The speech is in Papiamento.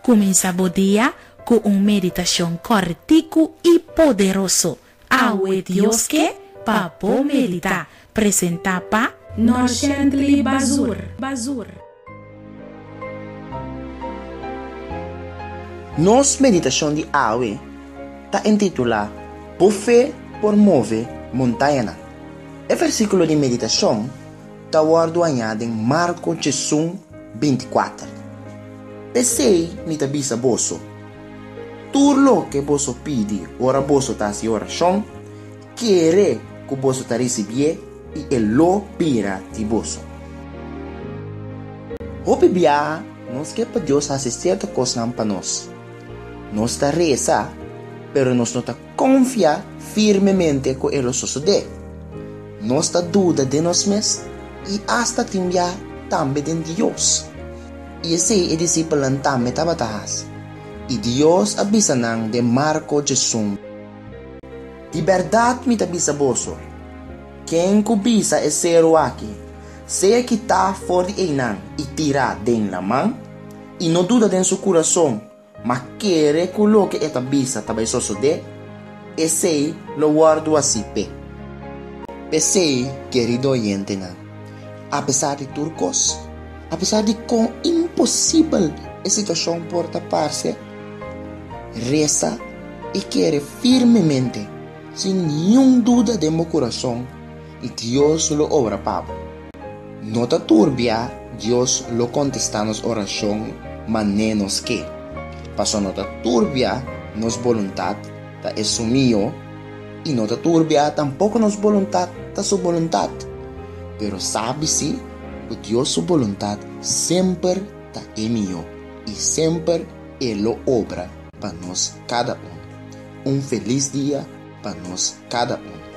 Kuminsá bo dia ku un meditashon kòrtiku i poderoso. Awe Dios ke pa bo meditá. Presentá pa. Norshentley Bazur. Bazur. Nos meditashon di awe ta intitulá Bo Fe Por Move Montañanan. E versíkulo di meditashon ta wòrdu hañá den Marko 11, 24. P'esei mi ta bisa boso, Tur loke boso pidi ora boso ta hasi orashon, kere ku boso ta risibié i e lo bira di boso. Hopi biaha nos ke pa Dios hasi sierto kosnan pa nos. Nos ta resa, pero nos no ta konfia firmemente ku e lo sosodé. Nos ta duda den nos mes i asta tin bia tambe den Dios. I esei e disipelnan tambe tabata hasi. I Dios a bisa nan den Marko 11. Di bèrdat mi ta bisa boso, ken ku bisa e seru aki, Sea kitá for di einan i tirá den laman, i no duda den su kurason, ma kere ku loke e ta bisa ta bai sosodé, esei lo wòrdu hasí p'e. P'esei, kerido oyentenan, apesar di tur kos, apesar di kon imposibel e situashon por ta parse, resa i kere firmemente, sin niun duda den bo kurason, i Dios lo obra pa bo. No ta tur bia Dios lo kontestá nos orashon manera nos ke, pasobra no ta tur bia nos boluntat ta esun mihó i no ta tur bia tampoko nos boluntat ta su boluntat. Pero sabi sí ku Dios su boluntat semper ta e mihó i semper e lo obra pa nos kada un. Un felis dia pa nos kada un.